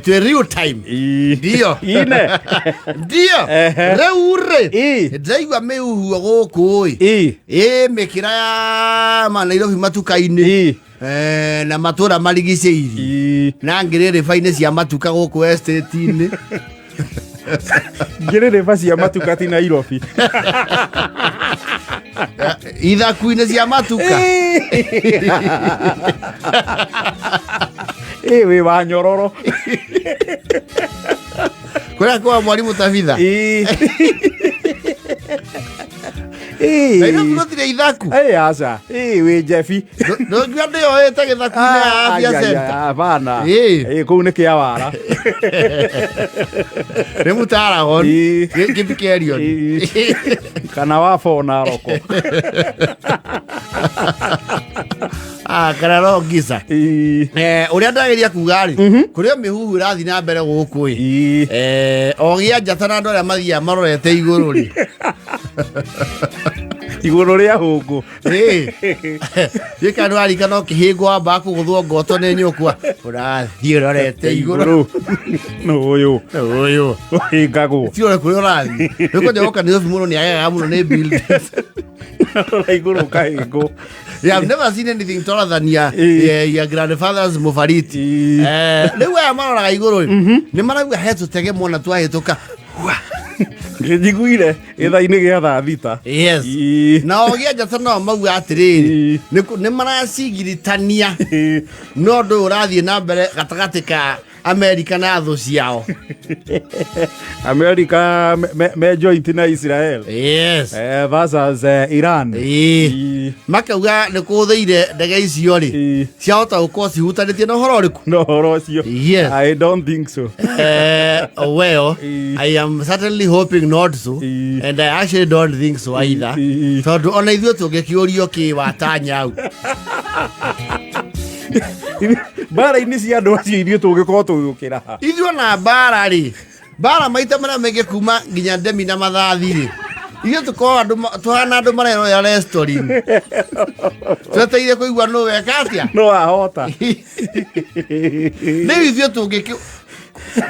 Twĩ real time. Ndio. Ine. Ndio. Ehe. Rĩu rĩ, ndĩraigua mĩhuho gũkũ ĩ, ĩ mĩkĩra ya Nairobi matuka-inĩ, na matũra marigicĩirie, na ngĩrĩrĩba-inĩ cia matuka gũkũ estate-inĩ. Ngĩrĩrĩba cia matuka ti Nairobi. Ithaku-inĩ cia matuka. Ĩ wĩ wa nyororo. Kũrĩa kwa mwarimũ Tabitha. Nairobi gũtirĩ ithaku. Ĩ aca. Ĩ wĩ Jebi. Ndũngiuga ndĩyoete gĩthaku-inĩ ya Afya Center. Hapana. Ĩ. Ĩ kũu nĩ kĩa wara. Nĩ mũtaragon. Kĩbikerion. Kana wa bona roko. Ah, kana rongisa. Ũrĩa ndageria kuga rĩ, kũrĩ o mĩhuhu ĩrathiĩ na mbere gũkũ ĩ. O gĩa njata na andũ arĩa mathiaga marorete igũrũ rĩ. Igũrũ rĩa hũngũ. Gĩka nĩ warika no kĩhĩngwo wambaga kũgũthwo ngoto nĩ nyũkwa. Ũrathiĩ ũrorete igũrũ. Nũ ũyũ. Ũyũ. Ũhĩngagwo. Ti ũrĩa kũrĩa ũrathiĩ. Rĩu kwanja woka Nairobi mũno nĩ agegaga mũno nĩ buildings. Rora igũrũ ũkahĩngwo. You have never seen anything taller than your grandfather's mũbariti. Rĩu aya maroraga igũrũ rĩ, nĩ marauga he tũtege mona twahĩtũka. Njiguire gĩthaa-inĩ gĩa thaa 6. Yes. Na o gĩa njata nao mauga atĩrĩrĩ, nĩ maracigiritania no ũndũ ũyũ ũrathiĩ na mbere gatagatĩ ka Amerika na thũ ciao. America me joint na Israel. Yes. Versus Iran. Makauga nĩ kũthĩire ndege icio rĩ, ciahota gũkorwo cihutanĩtie na ũhoro ũrĩkũ? No ũhoro ũcio. Yes. I don't think so. Well, I am certainly hoping not so, and I actually don't think so either. Tondũ ona ithuĩ tũngĩkĩũrio kĩ watanyau. Mbara-inĩ cia andũ acio ithuĩ tũngĩkorwo tũgĩũkĩra ha? Ithuĩ ona mbara rĩ, mbara maita marĩa maingĩ kuma nginya ndemi na mathathi rĩ, ithuĩ tũkoragwo andũ tũhana andũ marerorera restaurant. Twetereire kũigua nũ weka atĩa? No ahota. Rĩu ithuĩ tũngĩkĩ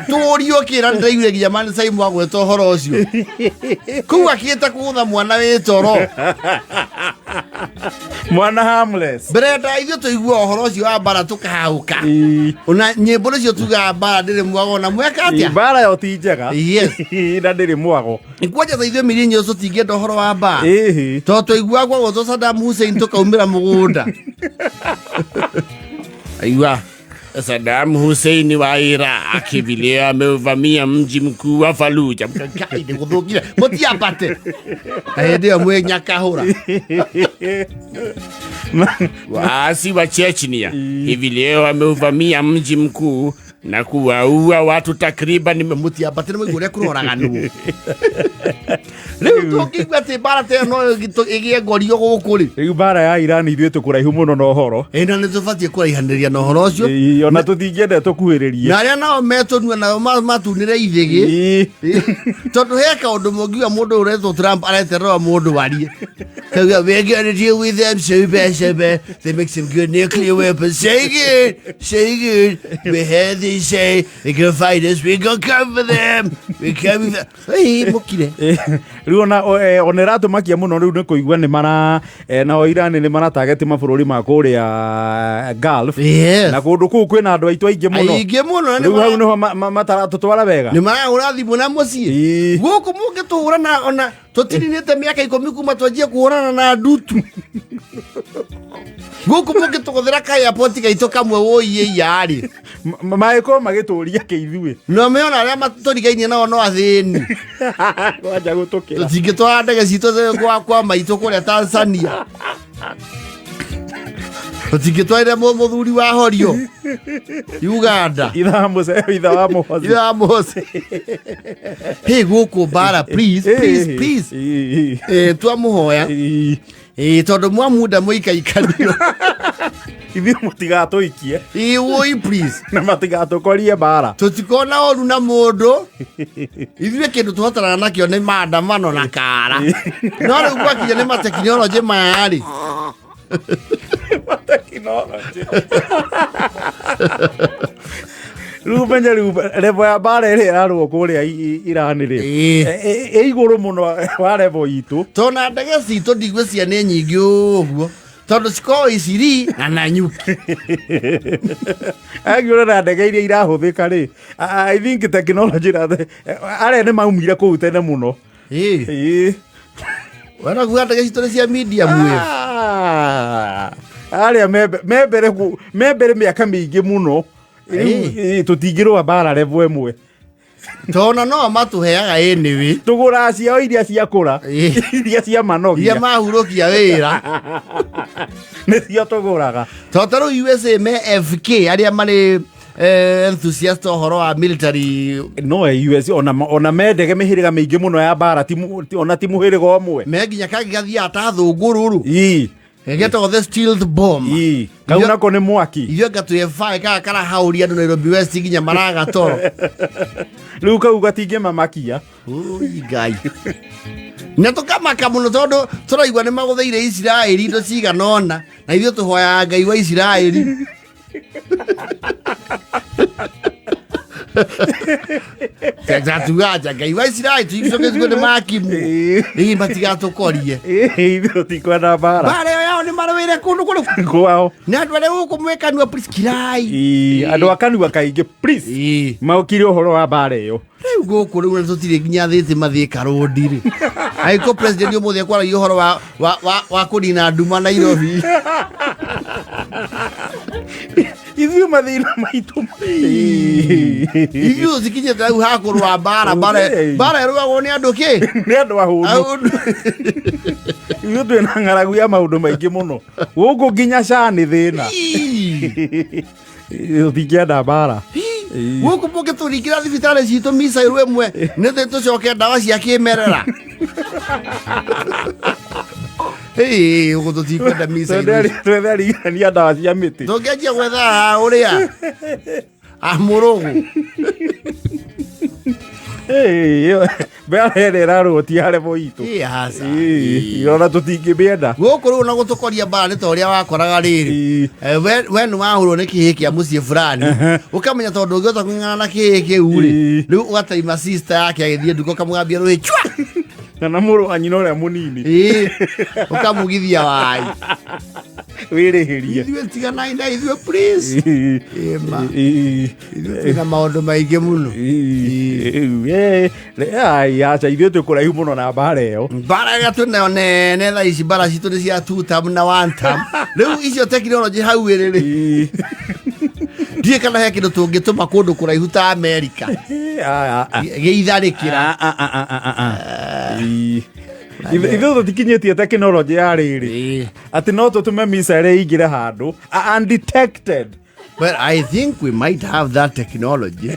tũrio kĩra ndĩraiguire nginya Man Saimu agweta ũhoro ũcio. Kũu akĩte kũgũtha mwana wĩ toro. Mwana harmless. Mbere nda ithuĩ tũigua ũhoro ũcio wa mbara tũkahahũka. Ona nyĩmbo nĩcio tugaga mbara ndĩrĩ mwago na mweka atĩa? Mbara yo ti njega. Yes. Na ndĩrĩ mwago. Kwanja ta ithuĩ millennials tũtingĩenda ũhoro wa mbara. Ĩhĩ. Tondũ twaiguaga gwagwetwo Saddam Hussein tũkaumĩra mũgũnda. Aigua Saddam Hussein wa Iraq hivi leo ameuvamia mji mkuu wa Fallujah. Ngai nĩ gũthũkire. Mũtiambate. Na hĩndĩ ĩyo mwĩ nyakahũra. Waasi wa Chechnya hivi leo wameuvamia mji mkuu na kuwaua watu takriban mũtiambate nĩ mũigua ũrĩa kũroraganwo. Rĩu tũngĩigua atĩ mbara ta ĩyo no ĩgĩe ngorio gũkũ rĩ. Rĩu mbara ya Iran ithuĩ tũkũraihu mũno na ũhoro. Ĩ na nĩ tũbatiĩ kũraihanĩria na ũhoro ũcio. Ĩ, ona tũtingĩenda tũkuhĩrĩrie. Na arĩa nao metũnua nao matunĩre ithĩgĩ. Tondũ he kaũndũ mũngiuga mũndũ ũretwo Trump areterera mũndũ warie. Kauga, we're gonna deal with them so bad, so bad. They make some good nuclear weapons. So good, so good. We heard they say they gonna fight us. We gonna come for them. We coming for. Hey, mukire. Rĩu ona ona ĩratũmakia mũno rĩu nĩ kũigua nĩ mara nao Iran nĩ maratageti mabũrũri ma kũrĩa Gulf. Yes. Na kũndũ kũu kwĩna andũ aitũ aingĩ mũno. Aingĩ mũno na nĩ Rĩu hau nĩho mataratũtwara wega. Nĩ marahũra thimũ na mũciĩ. Gũkũ mũngĩtũhũra na ona tũtininĩte mĩaka 10 kuma twanjie kũhũrana na ndutu. Gũkũ mũngĩtũgũthĩra ka airport gaitũ kamwe wũiĩ yarĩ. Magĩkorwo magĩtũria kĩithuĩ. No meona arĩa matũrigainie nao no athĩni. Kwanja gũtũkĩra. Tũtingĩtwara ndege citũ kwa maitũ kũrĩa Tanzania. Tũtingĩtwarire mũthuri wa Horio Uganda. Itha wa Mose, itha wa Mose. Itha wa Mose. Hey, gũkũ mbara, please, please, please. Twamũhoya. Tondũ mwamunda mũikaikanio. Ithuĩ mũtigatũikie. Woi, please. Na matigatũkorie mbara. Tũtikona ũru na mũndũ. Ithuĩ kĩndũ tũhotanaga nakĩo nĩ maandamano na kara. No rĩu gwakinya nĩ matekinoronjĩ maya rĩ. Tekinoronjĩ. Rĩu menye rĩu level ya mbara ĩrĩa ĩrarũo kũrĩa Iran rĩ, ĩ igũrũ mũno wa level itũ. Tona ndege citũ ndigwĩcia nĩ nyingĩ ũguo, tondũ cikoragwo Iciri na Nanyuki. Angiũra na ndege iria irahũthĩka rĩ, I think technology arĩa nĩ maumire kũu tene mũno. Ĩĩ. Wena kuga ndege citũ nĩ cia medium wave. Ah, arĩa me mbere mĩaka mĩingĩ mũno. Rĩu, tũtingĩrũa mbara level ĩmwe. Tona no matũheaga anyway. Tũgũraga ciao iria ciakũra, iria cia manogia, iria mahurũkia wĩra. Nĩcio tũgũraga. Tondũ ta rĩu USA me FK arĩa marĩ enthusiast ũhoro wa military. No US ona mendege mĩhĩrĩga mĩingĩ mũno ya mbara, ona ti mũhĩrĩga ũmwe. Me nginya kangĩ gathiaga ta thũngũrũrũ. Getagwo the stealth bomb. Kau nako nĩ mwaki. Ithuĩ anga twĩ F5 kaga karahauria andũ Nairobi West nginya maraga toro. Rĩu kau gatingĩmamakia. Ui Ngai. Na tũkamaka mũno tondũ tũraigua nĩ magũthĩire Isiraeli indo cigana ũna, na ithuĩ tũhoyaga Ngai wa Isiraeli. Tatugaja Ngai wa Isiraeli tuicoke tuge nĩ makimu. Ĩĩ matigatũkorie. Ithuĩ tũtikwenda mbara. Mbara ĩyo yao nĩ marũĩre kũndũ kũrĩkũ? Kwao. Nĩ andũ arĩa gũkũ mwĩkanua please kirai. Andũ a kanua kaingĩ please. Maũkire ũhoro wa mbara ĩyo. Rĩu gũkũ rĩu na tũtirĩ nginya thitima Thika Road rĩ. Angĩkorwo president ũmũthĩ ekwaragia ũhoro wa kũnina nduma Nairobi. Ithuĩ mathĩna maitũ. Ithuĩ tũtikinyĩte hau ha kũrũa mbara, mbara mbara ĩrũagwo nĩ andũ kĩ? Nĩ andũ ahũnu. Ahũnu. Ithuĩ twĩna ng'aragu ya maũndũ maingĩ mũno. Gũkũ nginya SHA nĩ thĩna. Tũtingĩenda mbara. Gũkũ mũngĩtũringĩra thibitarĩ citũ micairũ ĩmwe nĩ thĩ tũcoke ndawa cia kĩmerera. Ĩĩ, gũkũ tũtikwenda micairũ ici. Twethe arigitani a ndawa cia mĩtĩ. Tũngĩanjia gwetha haha ũrĩa amũrũgũ. Mbara ĩrĩa ĩrarũo ti ya level itũ. Ĩĩ, aca. Ona tũtingĩmĩenda. Gũkũ rĩu ona gũtũkoria mbara nĩ ta ũrĩa wakoraga rĩrĩ. We nĩ wahũrwo nĩ kĩhĩ kĩa mũciĩ fulani, ũkamenya tondũ ndũngĩhota kũng'ang'ana na kĩhĩ kĩu rĩ, rĩu ũgataima sister yake agĩthiĩ nduka ũkamũgambia rũhĩ chwa. Kana mũrũ wa nyina ũrĩa mũnini. Ũkamugithia wai. Wĩrĩhĩrie. Ithuĩ tiganai na ithuĩ please. Ĩma. Ithuĩ twĩna maũndũ maingĩ mũno. Aca, ithuĩ twĩ kũraihu mũno na mbara ĩyo. Mbara ĩrĩa twĩ nayo nene thaa ici, mbara citũ nĩ cia two term na one term. Rĩu icio tekinoronjĩ hau ĩrĩ rĩ, ndiũĩ kana he kĩndũ tũngĩtũma kũndũ kũraihu ta Amerika gĩitharĩkĩra. Ithuĩ tũtikinyĩtie tekinoronjĩ ya rĩrĩ atĩ no tũtũme missile ĩingĩre handũ undetected. Well, I think we might have that technology.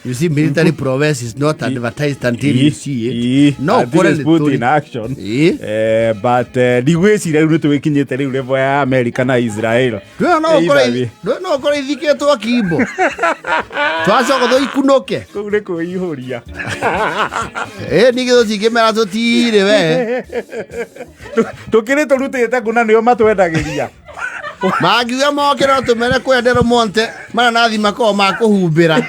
You see, military prowess is not advertised until you see it. No, Until kore it's nĩ put tũrĩ. in action. But ndigwĩciria rĩu nĩ tũgĩkinyĩte rĩu level ya America na Israel. Ndũĩ no Either ũkore way. ndũĩ no ũkore ithikĩtwo kimbo. Twacoka tũikunũke. Kũu nĩ kwĩihũria. Ningĩ tũtingĩmera tũtirĩ we. Tũkĩrĩ tũrutĩte ngũ na nĩo matwendagĩria. Mangiuga moke no tũmere kũrĩa Del Monte mananathi makoragwo ma kũhumbĩra.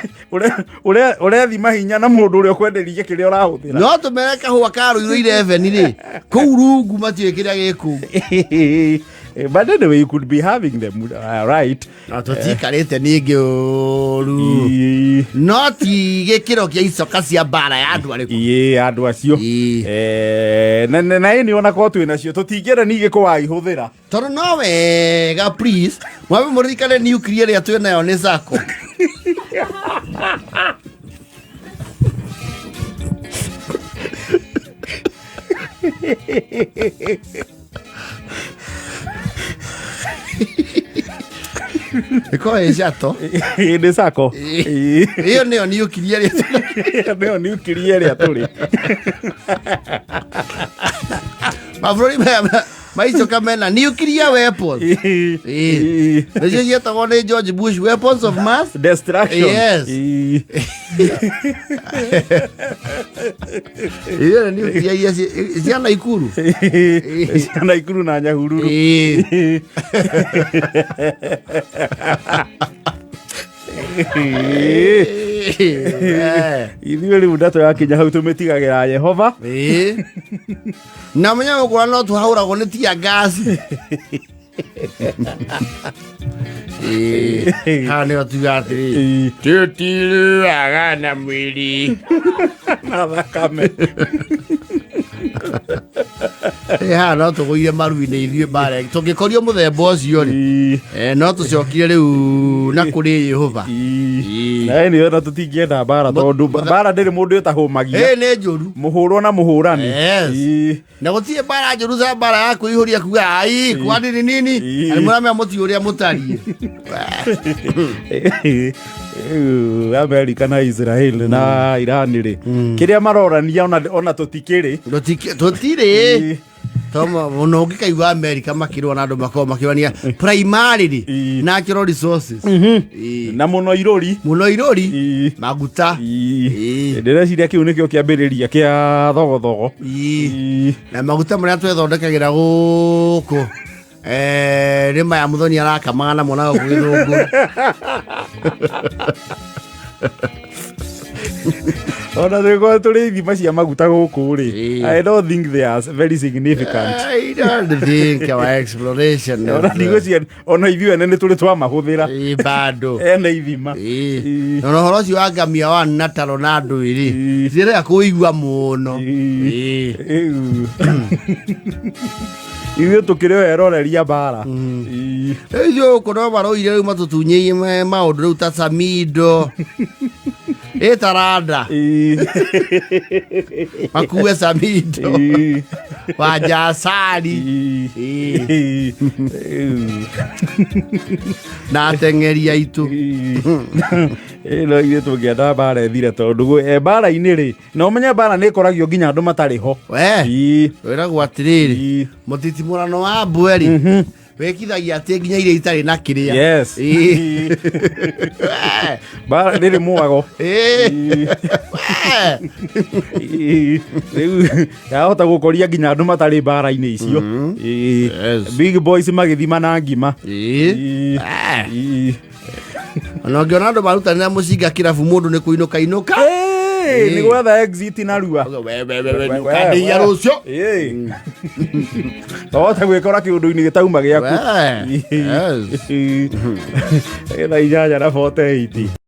Ũrethima hinya na mũndũ ũrĩa ũkwenderia kĩrĩa ũrahũthĩra. No tũmere kahũa ka Ruiru 11 rĩ, kũu rungu matiũĩ kĩrĩa gĩ kũu. But anyway, you could be having them, right? No tũtikarĩte ningĩ ũru. No ti gĩkĩro kĩa icoka cia mbara ya andũ arĩkũ. Ĩĩ, andũ acio. Na ĩni ona korwo twĩ nacio tũtingĩenda ningĩ kũwaihũthĩra. Tondũ no wega please mwambe mũririkane nuclear ĩrĩa twĩ nayo nĩ sako. Ĩkorwo ĩ cato. Ĩ, nĩ sako. Ĩyo nĩyo nuclear ĩrĩa nĩyo nuclear ĩrĩa tũrĩ. Mabũrũri maya Maicoka mena nuclear weapons. Ĩĩ. Nĩcio cietagwo nĩ George Bush weapons of mass Destruction. Yes. Ĩĩ. Iria nĩ nuclear iria cia Naikuru. Cia Naikuru na Nyahururu. Ĩĩ. Ĩĩ. Ithuĩ rĩu ndeto yakinya hau tũmĩtigagĩra Yehova. Ĩĩ. Na menya gũkũra no tũhahũragwo nĩ tia ngasi. Ĩĩ. Haha nĩho tuga atĩrĩ, Ĩĩ. tũtirũaga na mwĩrĩ. Na thakame. Ĩĩ, haha no tũgũire maru-inĩ ithuĩ mbara tũngĩkorio mũthemba ũcio rĩ, Ĩĩ. no tũcokire rĩu na kũrĩ Yehova. Ĩĩ. Ĩĩ. Na ĩnĩ ona tũtingĩenda mbara tondũ mbara ndĩrĩ mũndũ ĩtahũmagia. Ĩĩ, nĩ njũru. Mũhũrwo na mũhũrani. Yes. Ĩĩ. Na gũtirĩ mbara njũru ta mbara ya kwĩihũria kuga ai kwani ni nini. Ĩĩ. Na mũramenya mũtiũ ũrĩa mũtariĩ. Rĩu Amerika na Israel na Iran rĩ, kĩrĩa marorania ona tũtikĩrĩ. Tũtirĩ. Ĩĩ. Tomo mũno ũngĩkaigua Amerika makĩrũa na andũ makoragwo makĩrwania primarily Ĩĩ. natural resources. Ĩĩ. Na mũno irũri. Mũno irũri. Ĩĩ. Maguta. Ĩĩ. Ĩĩ. Ndĩreciria kĩu nĩkĩo kĩambĩrĩria kĩa thogothogo. Ĩĩ. Ĩĩ. Na maguta marĩa twethondekagĩra gũkũ, nĩ maya Mũthoni arakamaga namo na gũkũ Gĩthũngũri. Ona tũgĩkorwo tũrĩ ithima cia maguta gũkũ rĩ, Ĩĩ. I don't think they are very significant. I don't think our exploration Ona is, ndigwĩciria ona ithuĩ ene nĩ tũrĩ twamahũthĩra. Ĩĩ, bado. Ene ithima. Ĩĩ. Ĩĩ. Na ũhoro ũcio wa ngamia wa na ta Ronaldo rĩ, Ĩĩ. ndĩrenda kũigua mũno. Ĩĩ. Ĩĩ. Ĩu. Ithuĩ tũkĩrĩ o eroreria mbara. Ĩĩ. Rĩu ithuĩ gũkũ no marũire rĩu matũtunyĩire maũndũ rĩu ta Samido. Ĩ taranda. Ĩĩ. Makue Samido. Ĩĩ. Wa Jasari. Ĩĩ. Ĩĩ. Ĩu. Na ateng'eri aitũ. Ĩĩ, no ithuĩ tũngĩenda mbara ĩthire tondũ mbara-inĩ rĩ, na ũmenye mbara nĩ ĩkoragio nginya andũ matarĩ ho. We. Ĩĩ. Wĩragwo atĩrĩrĩ, Ĩĩ. mũtitimũrano wa mbwe rĩ, wĩkithagia atĩ nginya iria itarĩ na kĩrĩa. Yes. Ĩĩ. Mbara rĩrĩ mwago. Ĩĩ. Ĩĩ. We. Ĩĩ. Rĩu yahota gũkoria nginya andũ matarĩ mbara-inĩ icio. Ĩĩ. Yes. Big boys magĩthima na ngima. Ĩĩ. Ĩĩ. We. Ĩĩ. Ona ũngĩona andũ marutanĩra mũcinga kĩrabu mũndũ nĩ kũinũka inũka. Ĩĩ, nĩ gwetha exit narua. We, we, we, we, nĩ ũkandĩia rũciũ. Ĩĩ. Tohota gwĩkora kĩũndũ-inĩ gĩtauma gĩaku. We. Yes. Thaa 8:48.